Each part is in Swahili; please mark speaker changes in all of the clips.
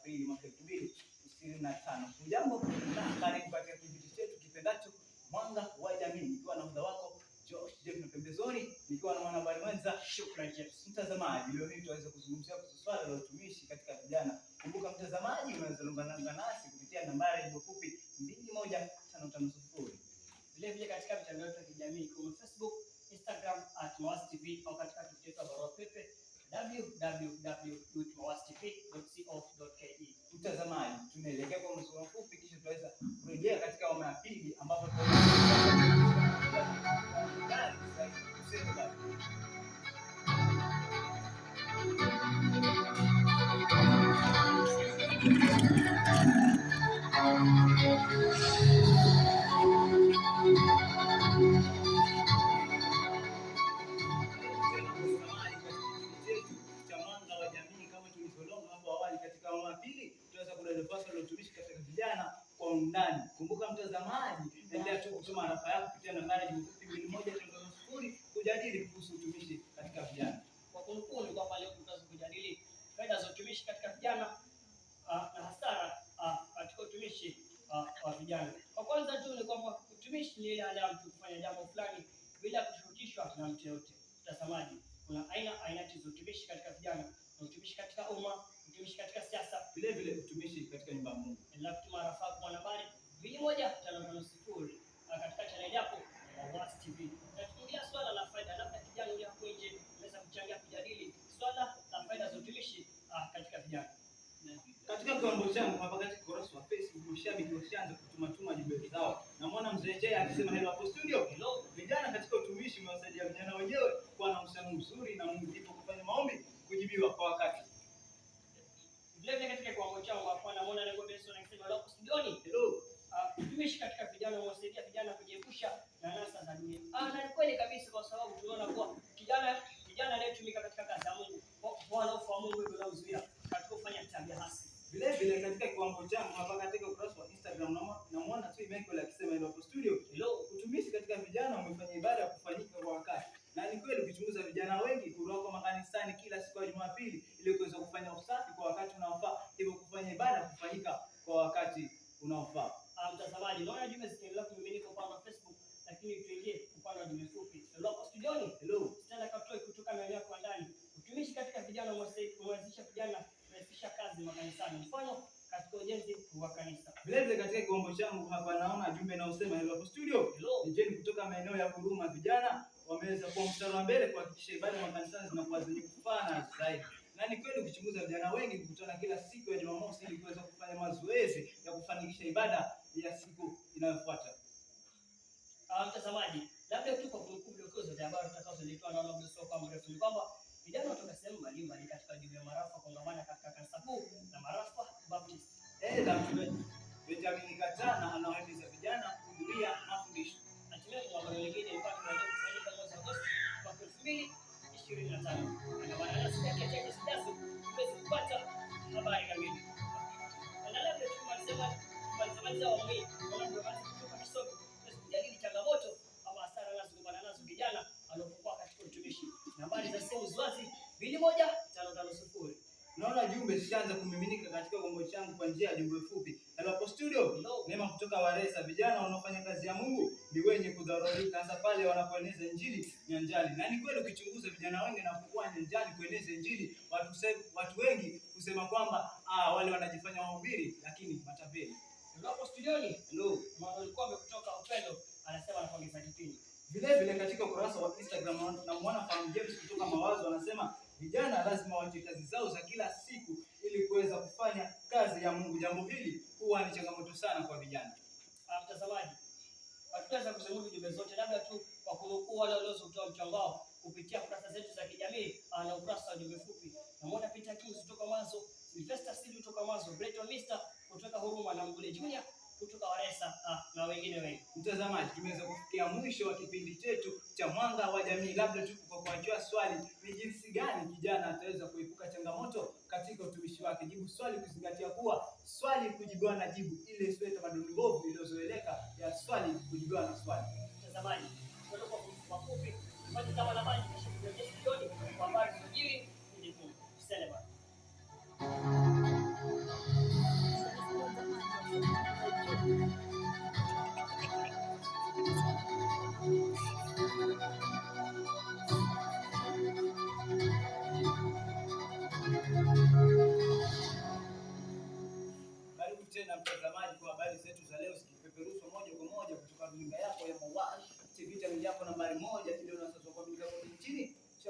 Speaker 1: Aprili mwaka 2025. Hujambo na karibu katika kipindi chetu kipendacho Mwanga wa Jamii, nikiwa na muda wako Josh James na pembezoni nikiwa na mwanahabari mwenza
Speaker 2: Shukran James.
Speaker 1: Mtazamaji, leo hii tutaweza kuzungumzia kuhusu swala la utumishi katika vijana. Kumbuka mtazamaji, unaweza ungana nasi kupitia nambari ya fupi 21550.
Speaker 2: Vile vile katika mitandao yetu ya kijamii kama Facebook, Instagram @MawasiTV au katika tovuti yetu ya barua pepe www.mawasitv.co.ke.
Speaker 1: Mtazamaji, tunaelekea kwa mzozo mfupi, kisha tutaweza kurejea katika awamu ya pili ambapo cha Mwanga wa Jamii kama tulivyolonga hapo awali. Katika awamu ya pili tutaweza kudadavua swala la utumishi katika vijana kwa undani. Kumbuka mtazamaji, endelea tu kutuma arafa yako kupitia nambari ya 21550 kujadili kuhusu utumishi katika vijana.
Speaker 2: Kwa kunukuu ni kwamba leo tutaweza kujadili faida za utumishi katika vijana na hasara katika utumishi wa vijana. Kwa kwanza tu ni kwamba utumishi ni ile hali ya mtu kufanya jambo fulani bila kushurutishwa na mtu yoyote. Mtazamaji, kuna aina ainati za utumishi katika vijana: kuna utumishi katika umma, utumishi katika siasa.
Speaker 1: Vile vile utumishi katika nyumba ya Mungu.
Speaker 2: Endelea kutuma arafa kwa nambari 21550 katika chaneli yako ya Mawasi TV. Na tukiingia swala la faida, labda kijana ule hapo nje unaweza kuchangia kujadili swala la faida za utumishi katika vijana.
Speaker 1: Katika kiwambo changu hapa katika ukurasa wa Facebook, mashabiki washaanza kutumatuma jumbe zao. Namwona mzee Jay akisema hello hapo studio.
Speaker 2: Hello.
Speaker 1: Vijana katika utumishi umewasaidia vijana wenyewe kuwa na uhusiano mzuri na Mungu, ndipo kufanya maombi kujibiwa kwa wakati.
Speaker 2: Vile vile katika kiwango changu hapo namuona Lengo Benson akisema hello hapo studioni.
Speaker 1: Hello.
Speaker 2: Utumishi katika vijana umewasaidia vijana kujiepusha na anasa za dunia. Na ni kweli kabisa, kwa sababu tunaona kuwa kijana anayetumika katika kazi ya Mungu, Bwana hofu wa Mungu ndio unamzuia katika kufanya tabia hasi.
Speaker 1: Vile vile katika kiwango changu hapa katika ukurasa wa Instagram namuona tu Michael akisema hello hapo studio.
Speaker 2: Hello.
Speaker 1: Utumishi katika vijana umefanya ibada ya kufanyika kwa wakati. Na ni kweli ukichunguza vijana wengi kuroka makanisani kila siku ya Jumapili ili kuweza kufanya usafi kwa wakati unaofaa, hivyo kufanya ibada kufanyika kwa wakati unaofaa.
Speaker 2: Mtazamaji, naona jumbe zikiendelea kumiminika upande wa Facebook, lakini tuingie upande wa jumbe fupi. Hello hapo studioni.
Speaker 1: Hello.
Speaker 2: Stella Katoi kutoka maeneo ya Kwandani. Utumishi katika vijana umewezesha vijana kurahisisha kazi makanisani, mfano katika ujenzi wa kanisa.
Speaker 1: Vile vile katika kiwango changu hapa naona jumbe inayosema hello hapo studio.
Speaker 2: Hello.
Speaker 1: Ni Jane kutoka maeneo ya Huruma. Vijana wameweza kuwa mstari wa mbele kuhakikisha ibada makanisani zinakuwa zenye kufana zaidi. Na ni kweli ukichunguza vijana wengi kukutana kila siku ya Jumamosi ili kuweza kufanya mazoezi ya kufanikisha ibada ya siku inayofuata.
Speaker 2: Mtazamaji, labda tu kwa kunukuu vidokezo vya habari tutakazoletwa na muda usio kuwa mrefu ni kwamba vijana kutoka sehemu mbalimbali katika jumuiya ya Marafa kongamana katika kanisa kuu la Marafa Baptist.
Speaker 1: Aidha, mchungaji Benjamin Katana anawahimiza vijana kuhudhuria mafundisho.
Speaker 2: Hatimaye kongamano lingine ilikuwa tunaweza kufanyika mwezi Agosti mwaka 2025. Andamana nasi dakika chache zijazo tuweze kupata habari kamili. Na labda tumalize awamu hii kama tunaanza kutoka kisogo, tuweze kujadili changamoto ama hasara anazokumbana nazo kijana anapokuwa katika utumishi. Nambari za simu ziwazi 21550.
Speaker 1: Naona jumbe zishaanza kumiminika katika kiwango changu kwa njia ya jumbe fupi. Hello hapo studio.
Speaker 2: Hello.
Speaker 1: Neema kutoka Waresa, vijana wanaofanya kazi ya Mungu ni wenye kudharurika, hasa pale wanapoeneza injili nyanjani. Na ni kweli ukichunguza vijana wengi wanapokuwa nyanjani kueneza injili, watu wengi husema kwamba wale wanajifanya wahubiri lakini matapeli.
Speaker 2: Hello hapo studioni.
Speaker 1: Hello.
Speaker 2: Manuel Kombe kutoka Upendo anasema anapongeza kipindi.
Speaker 1: Vile vile katika ukurasa wa Instagram namuona Fam James kutoka Mawazo anasema vijana lazima waache kazi zao za kila siku ili kuweza kufanya kazi ya Mungu. Jambo hili huwa ni changamoto sana kwa vijana.
Speaker 2: Mtazamaji, hatutaweza kuzungumza jumbe zote, labda tu kwa kunukuu wale walioweza kutoa mchango wao kupitia kurasa zetu za kijamii na ukurasa wa jumbe fupi. Namuona Peter Kings kutoka Mwanzo, Sylvester Sidi kutoka Mwanzo, Breton Mister kutoka Huruma na Mgule Junior kutoka Waresa na wengine wengi.
Speaker 1: Mtazamaji, tumeweza kufikia mwisho wa kipindi chetu cha Mwanga wa Jamii. Labda tu kwa kuachia swali, ni jinsi gani kijana ataweza kuepuka changamoto katika utumishi wake? Jibu swali kuzingatia kuwa swali kujibiwa na jibu, ile isiwe tamaduni mbovu iliyozoeleka ya swali kujibiwa na swali.
Speaker 2: Mtazamaji, kutoka kwa mafupi, tupate kama na maji kisha turejee studioni kwa habari zilizojiri hivi punde. Tusende bwana.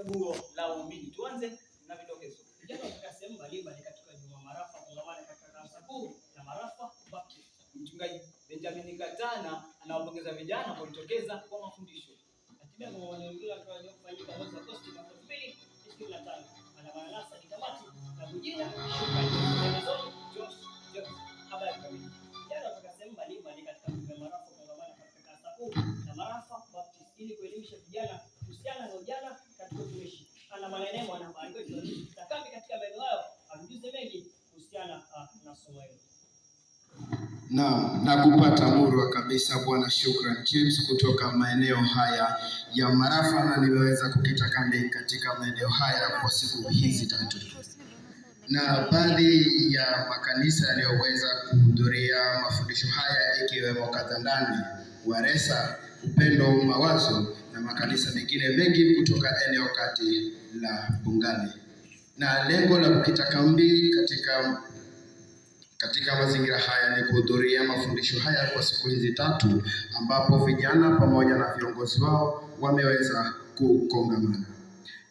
Speaker 1: Chaguo la Waumini. Tuanze na vidokezo.
Speaker 2: Vijana kutoka sehemu mbalimbali katika juma Marafa kongamano katika kanisa kuu la Marafa Baptist.
Speaker 1: Mchungaji Benjamin Katana anawapongeza vijana kwa kujitokeza kwa mafundisho.
Speaker 2: Hatimaye kongamano hilo linatarajiwa kufanyika mwezi Agosti mwaka 2025. Andamana nasi hadi tamati na kujina shukrani. Pembezoni,
Speaker 1: Josh James, habari kamili.
Speaker 2: Vijana kutoka sehemu mbalimbali katika juma Marafa kongamano katika kanisa kuu la Marafa Baptist ili kuelimisha vijana kuhusiana na ujana katika utumishi. Andamana naye mwanahabari wetu Takambi katika maeneo hayo atujuze mengi kuhusiana na somo hilo.
Speaker 3: Naam, na kupata murwa kabisa Bwana Shukran James kutoka maeneo haya ya Marafa, na nimeweza kukita kambi katika maeneo haya kwa siku hizi tatu, na baadhi ya makanisa yaliyoweza kuhudhuria mafundisho haya ikiwemo Kadhandani, Waresa, Upendo Mawazo na makanisa mengine mengi kutoka eneo kati la Bungani, na lengo la kukita kambi katika mazingira haya ni kuhudhuria mafundisho haya kwa siku hizi tatu, ambapo vijana pamoja na viongozi wao wameweza kukongamana.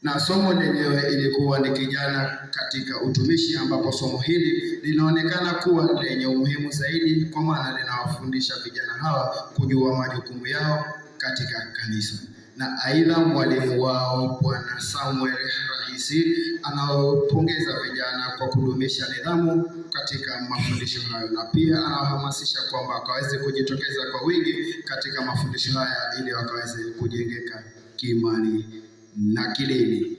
Speaker 3: Na somo lenyewe ilikuwa ni kijana katika utumishi, ambapo somo hili linaonekana kuwa lenye umuhimu zaidi, kwa maana linawafundisha vijana hawa kujua majukumu yao katika kanisa. Na aidha mwalimu wao Bwana Samuel Rahisi anawapongeza vijana kwa kudumisha nidhamu katika mafundisho hayo, na pia anawahamasisha kwamba wakaweze kujitokeza kwa wingi katika mafundisho haya ili wakaweze kujengeka kiimani na kidini.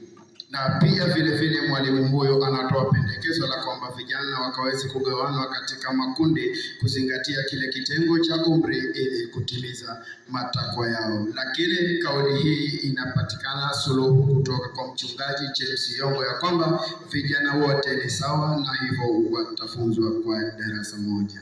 Speaker 3: Na pia vile vile mwalimu huyo anatoa pendekezo la kwamba vijana wakaweze kugawanwa katika makundi kuzingatia kile kitengo cha umri ili kutimiza matakwa yao. Lakini kauli hii inapatikana suluhu kutoka kwa mchungaji James Yongo ya kwamba vijana wote ni sawa na hivyo watafunzwa kwa darasa moja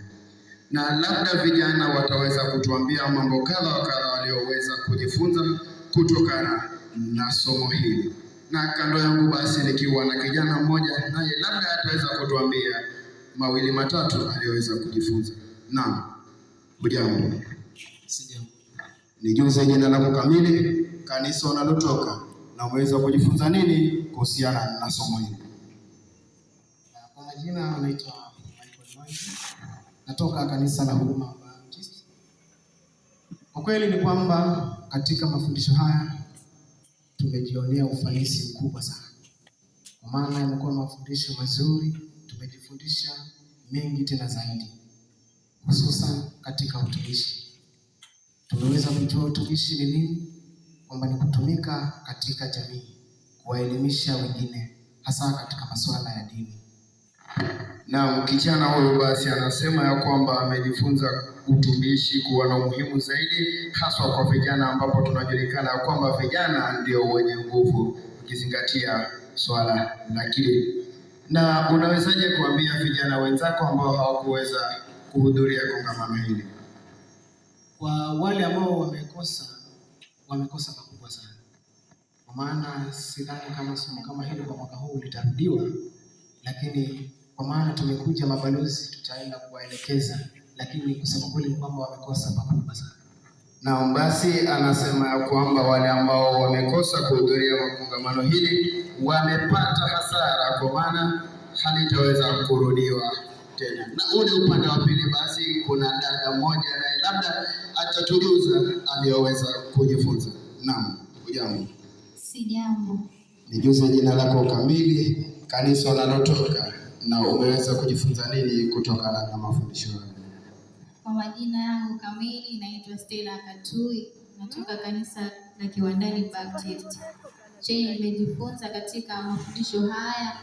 Speaker 3: na labda vijana wataweza kutuambia mambo kadha wa kadha walioweza kujifunza kutokana na somo hili. Na kando yangu basi nikiwa na kijana mmoja, naye labda ataweza kutuambia mawili matatu aliyoweza kujifunza. Naam, hujambo?
Speaker 4: Sijambo.
Speaker 3: Nijuze jina lako kamili, kanisa unalotoka na umeweza kujifunza nini kuhusiana na somo hili.
Speaker 4: Kwa majina anaitwa Michael Mwangi, natoka kanisa la Huruma Baptist. Kwa kweli ni kwamba katika mafundisho haya tumejionea ufanisi mkubwa sana, kwa maana yamekuwa mafundisho mazuri, tumejifundisha mengi tena zaidi, hususan katika utumishi. Tumeweza kujua utumishi ni nini, kwamba ni kutumika katika jamii, kuwaelimisha wengine, hasa katika masuala ya dini.
Speaker 3: Na kijana huyu basi anasema ya kwamba amejifunza utumishi kuwa na umuhimu zaidi, haswa kwa vijana, ambapo tunajulikana ya kwamba vijana ndio wenye nguvu, ukizingatia swala la kidini. Na unawezaje kuambia vijana wenzako ambao hawakuweza kuhudhuria kongamano hili?
Speaker 4: Kwa wale ambao wamekosa, wamekosa pakubwa sana, kwa maana sidhani kama somo kama hili kwa mwaka huu litarudiwa, lakini kwa maana tumekuja mabalozi, tutaenda kuwaelekeza, lakini kusema kweli ni kwamba wamekosa pakubwa sana.
Speaker 3: Na basi anasema ya kwamba wale ambao wamekosa kuhudhuria kongamano hili wamepata hasara, kwa maana halitaweza kurudiwa tena. Na ule upande wa pili, basi kuna dada mmoja naye labda atatujuza aliyoweza kujifunza. Naam, hujambo?
Speaker 5: Sijambo.
Speaker 3: Nijuze jina lako kamili, kanisa unalotoka na umeweza kujifunza nini kutokana na mafundisho haya.
Speaker 5: Kwa majina yangu kamili naitwa Stella Katui, natoka kanisa la Kiwandani Baptist. Chenye nimejifunza katika mafundisho haya,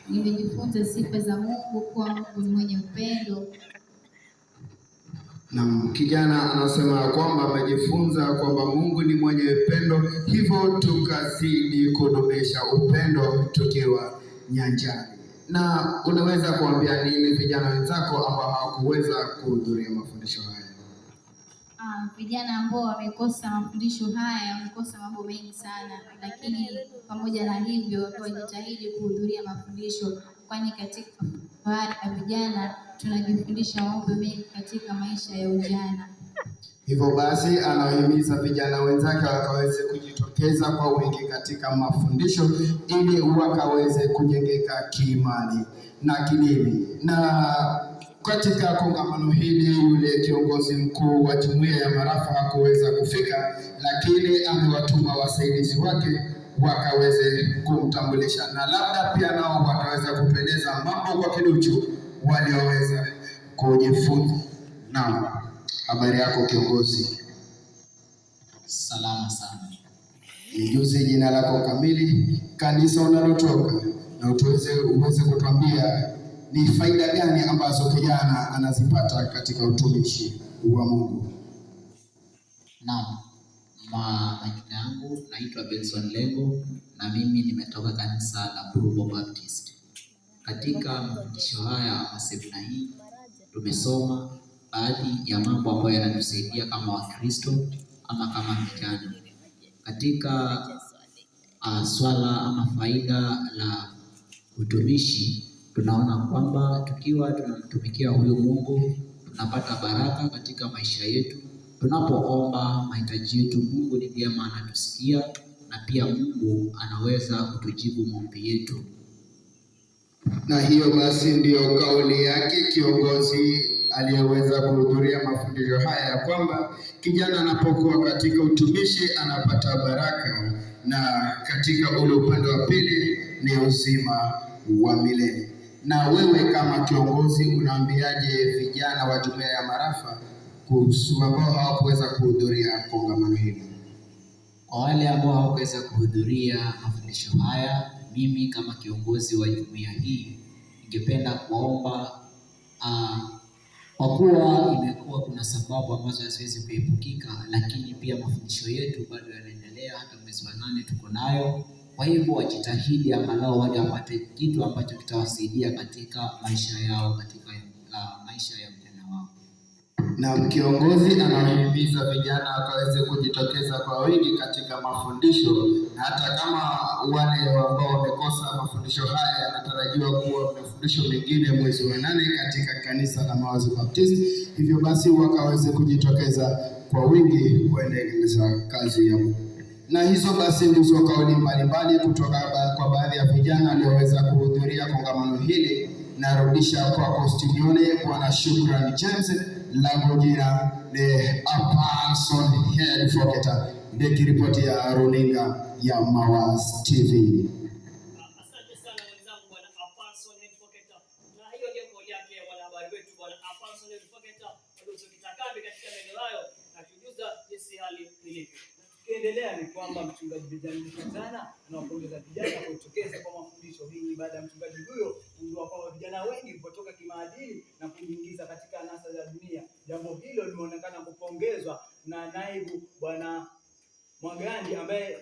Speaker 5: nimejifunza sifa za Mungu, kuwa Mungu ni mwenye upendo.
Speaker 3: Na kijana anasema ya kwamba amejifunza kwamba Mungu ni mwenye upendo, hivyo tukazidi kudumisha upendo tukiwa nyanjani. Na unaweza kuambia nini vijana wenzako ambao hawakuweza kuhudhuria mafundisho haya?
Speaker 5: Vijana ambao wamekosa mafundisho haya wamekosa mambo mengi sana, lakini pamoja na hivyo wajitahidi kuhudhuria mafundisho, kwani katika haya ya vijana tunajifundisha mambo mengi katika maisha ya ujana.
Speaker 3: Hivyo basi anawahimiza vijana wenzake wakaweze kujitokeza kwa wingi katika mafundisho ili wakaweze kujengeka kiimani na kidini. Na katika kongamano hili yule kiongozi mkuu wa jumuiya ya Marafa hakuweza kufika, lakini amewatuma wasaidizi wake wakaweze kumtambulisha, na labda pia nao wataweza kutueleza mambo kwa kiduchu walioweza kujifunza. Naam, habari yako kiongozi?
Speaker 6: Salama sana.
Speaker 3: Nijuze jina lako kamili, kanisa unalotoka, na uweze kutuambia ni faida gani ambazo kijana anazipata katika utumishi wa Mungu.
Speaker 6: Naam, majina yangu naitwa Benson Lengo na mimi nimetoka kanisa la Burubo Baptist. Katika mafundisho haya ama semina hii tumesoma baadhi ya mambo ambayo yanatusaidia kama Wakristo ama kama vijana katika swala ama faida la utumishi. Tunaona kwamba tukiwa tunamtumikia huyu Mungu tunapata baraka katika maisha yetu. Tunapoomba mahitaji yetu, Mungu ni vyema anatusikia na pia Mungu anaweza kutujibu maombi yetu.
Speaker 3: Na hiyo basi ndiyo kauli yake kiongozi aliyeweza kuhudhuria mafundisho haya ya kwamba kijana anapokuwa katika utumishi anapata baraka, na katika ule upande wa pili ni uzima wa milele. Na wewe kama kiongozi unaambiaje vijana wa jumuiya ya Marafa kuhusu ambao hawakuweza kuhudhuria kongamano hili?
Speaker 6: Kwa wale ambao hawakuweza kuhudhuria mafundisho haya, mimi kama kiongozi wa jumuiya hii ningependa kuwaomba kwa kuwa imekuwa kuna sababu ambazo haziwezi kuepukika, lakini pia mafundisho yetu bado yanaendelea, hata mwezi wa 8 tuko nayo. Kwa hivyo wajitahidi angalau waje wapate kitu ambacho kitawasaidia katika maisha yao, katika maisha ya ujana wao.
Speaker 3: Na kiongozi anawahimiza vijana wakaweze kujitokeza kwa wingi katika mafundisho, na hata kama wale ambao wamekosa mafundisho haya yanatarajiwa kuwa mafundisho mengine mwezi wa 8 katika kanisa la Mawazo Baptist. Hivyo basi wakaweze kujitokeza kwa wingi kuendeleza kazi ya Mungu. Na hizo basi ndizo kauli mbalimbali kutoka kwa baadhi ya vijana walioweza kuhudhuria kongamano hili. Narudisha kwako studioni Bwana Shukran James, langu jina ni Apanson Helfoketa, nikiripoti ya runinga ya Mawaz TV.
Speaker 2: Asante sana mwenzangu Bwana Apanson Helfoketa, na hiyo ndio kauli yake mwanahabari wetu Bwana Apanson Helfoketa aliyokita kambi katika maeneo hayo na kujuza jinsi hali ilivyo.
Speaker 1: Tukiendelea ni kwamba mchungaji Benjamin Katana anawapongeza vijana kwa kujitokeza kwa mafundisho. Hii ni baada ya mchungaji huyo kugundua kwamba vijana wengi kupotoka kimaadili na kujiingiza katika anasa za dunia. Jambo hilo limeonekana kupongezwa na naibu Bwana Mwagandi ambaye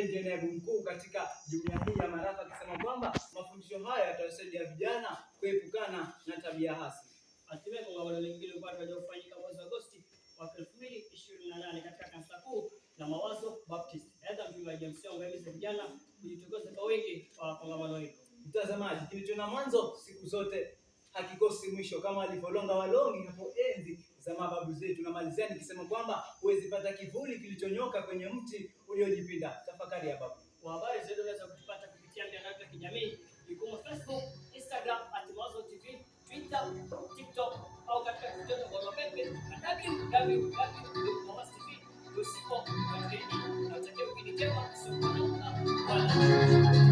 Speaker 1: ndiye naibu mkuu katika jumuiya hii ya Marafa, akisema kwamba mafundisho haya yatawasaidia vijana kuepukana na tabia hasi.
Speaker 2: Hatimaye kongamano lingine lilikuwa linatarajiwa kufanyika mwezi Agosti mwaka 2028 katika kanisa kuu la Mawazo Baptist. Aidha, mchungaji James angehimiza vijana kujitokeza kwa wingi kwa kongamano hilo.
Speaker 1: Mtazamaji, kilicho na mwanzo siku zote hakikosi mwisho, kama alivyolonga walongi hapo enzi za mababu zetu. Na malizia nikisema kwamba huwezi pata kivuli kilichonyoka kwenye mti uliojipinda. Tafakari ya babu.
Speaker 2: Kwa habari zaidi unaweza kutupata kupitia mitandao ya kijamii ikiwemo Facebook, Instagram @MawazoTV, Twitter, TikTok au katika tovuti yetu barua pepe www.mawaztv.co.ke. Nawatakia wikendi njema, usiku mwema. Bwana.